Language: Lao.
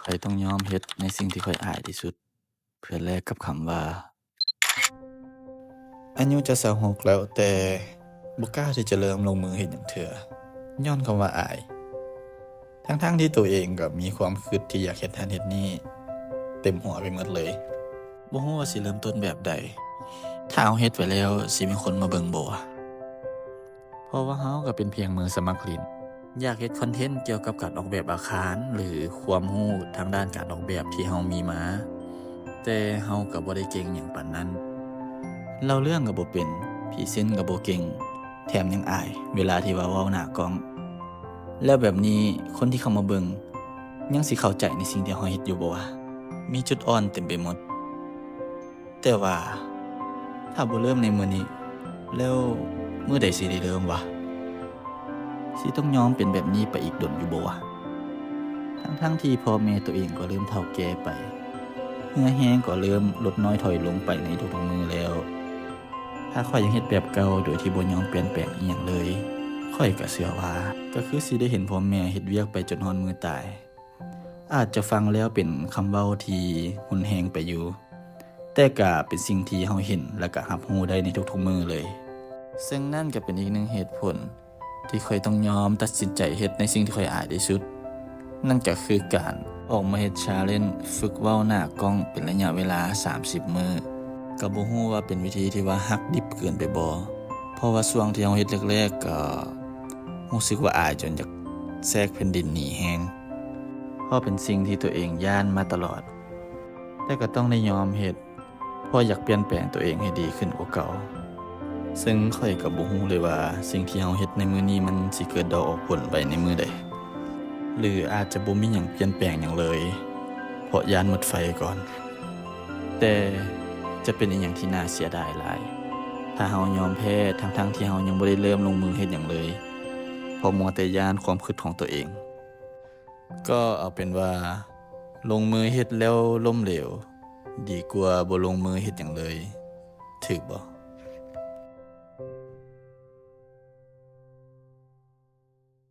ຂ້ອຍຕ້ອງຍອມເຮັດໃນສິ່ງທີ່ຂ້ອຍອາຍທີ່ສຸດ ເພື່ອແລກກັບຄຳວ່າ ອາຍຸຈະຊາວຫົກແລ້ວ, ແຕ່ບໍ່ກ້າທີ່ຈະເລີ່ມລົງມືເຮັດຫຍັງເທື່ອ ຍ້ອນຄຳວ່າອາຍ. ທັງໆທີ່ໂຕເອງກໍມີຄວາມຄິດທີ່ຢາກເຮັດນັ້ນເຮັດນີ້ເຕັມຫົວໄປໝົດເລີຍ. ບໍ່ຮູ້ວ່າຊິເລີ່ມຕົ້ນແບບໃດ. ຖ້າເຮົາເຮັດໄປແລ້ວ ຊິມີຄົນມາເບິ່ງບໍ່ວະ? ເພາະວ່າເຮົາກໍເປັນພຽງມືສະໝັກຫຼິ້ນ. ຢາກເຮັດຄອນເທັນກ່ຽວກັບການອອກແບບອາຄານ ຫຼື ຄວາມຮູ້ທາງດ້ານການອອກແບບທີ່ເຮົາມີມາ, ແຕ່ເຮົາກໍບໍ່ໄດ້ເກັ່ງຫຍັງປານນັ້ນ. ເລົ່າເລື່ອງກໍບໍ່ເປັນ, ພຣີເຊັນກໍບໍ່ເກັ່ງ, ແຖມຍັງອາຍເວລາທີ່ວ່າເວົ້າໜ້າກ້ອງ. ແລ້ວແບບນີ້ຄົນທີ່ເຂົ້າມາເບິ່ງຍັງຊິເຂົ້າໃຈໃນສິ່ງທີ່ເຮົາເຮັດຢູ່ບໍ່ວະ? ມີຈຸດອ່ອນເຕັມໄປໝົດ. ແຕ່ວ່າຖ້າບໍ່ເລີ່ມໃນມື້ນີ້ ແລ້ວມື້ໃດຊິໄດ້ເລີ່ມວະ? ຊິຕ້ອງຍອມເປັນແບບນີ້ໄປອີກດົນຢູ່ບໍ່ວະ? ທັງໆທີ່ພໍ່ແມ່ໂຕເອງກໍເລີ່ມເຖົ້າແກ່ໄປ, ເຫື່ອແຮງກໍເລີ່ມລົດນ້ອຍຖອຍລົງໄປໃນທຸກໆມື້ແລ້ວ. ຖ້າຂ້ອຍຍັງເຮັດແບບເກົ່າໂດຍທີ່ບໍ່ຍອມປ່ຽນແປງອີ່ຫຍັງເລີຍ, ຂ້ອຍກໍເຊື່ອວ່າ ກໍຄືຊິໄດ້ເຫັນພໍ່ແມ່ເຮັດວຽກໄປຈົນຮອດມື້ຕາຍ. ອາດຈະຟັງແລ້ວເປັນຄຳເວົ້າທີ່ຮຸນແຮງໄປຢູ່, ແຕ່ກະເປັນສິ່ງທີ່ເຮົາເຫັນ ແລະ ກະຮັບຮູ້ໄດ້ໃນທຸກໆມື້ເລີຍ. ເຊິ່ງນັ້ນກະເປັນອີກໜຶ່ງເຫດຜົນທີ່ຂ້ອຍຕ້ອງຍອມຕັດສິນໃຈເຮັດໃນສິ່ງທີ່ຂ້ອຍອາຍທີ່ສຸດ, ນັ້ນກະຄືການອອກມາເຮັດ challenge ຝຶກເວົ້າໜ້າກ້ອງເປັນໄລຍະເວລາສາມສິບມື້. ກະບໍ່ຮູ້ວ່າເປັນວິທີທີ່ວ່າຫັກດິບເກີນໄປບໍ່, ເພາະວ່າຊ່ວງທີ່ເຮົາເຮັດແລກໆ ກະຮູ້ສຶກວ່າອາຍຈົນຢາກແຊກແຜ່ນດິນໜີແຮງ. ເພາະເປັນສິ່ງທີ່ຕົວເອງຢ້ານມາຕະຫຼອດ, ແຕ່ກໍຕ້ອງໄດ້ຍອມເຮັດ ເພາະຢາກປ່ຽນແປງຕົວເອງໃຫ້ດີຂຶ້ນກວ່າເກົ່າ. ເຊິ່ງຂ້ອຍກໍບໍ່ຮູ້ເລີຍວ່າສິ່ງທີ່ເຮົາເຮັດໃນມື້ນີ້ມັນຊິເກີດດອກອອກຜົນໄປໃນມື້ໃດ, ຫຼື ອາດຈະບໍ່ມີຫຍັງປ່ຽນແປງຫຍັງເລີຍ ເພາະຢ້ານໝົດໄຟກ່ອນ. ແຕ່ຈະເປັນອີ່ຫຍັງທີ່ໜ້າເສຍດາຍຫຼາຍ ຖ້າເຮົາຍອມແພ້ທັງໆທີ່ເຮົາຍັງບໍ່ໄດ້ເລີ່ມລົງມືເຮັດຫຍັງເລີຍ ເພາະມົວແຕ່ຢ້ານຄວາມຄິດຂອງຕົວເອງ. ກໍເອົາເປັນວ່າລົງມືເຮັດແລ້ວລົ້ມເຫຼວ ດີກວ່າບໍ່ລົງມືເຮັດຫຍັງເລີຍ, ຖືກບໍ່?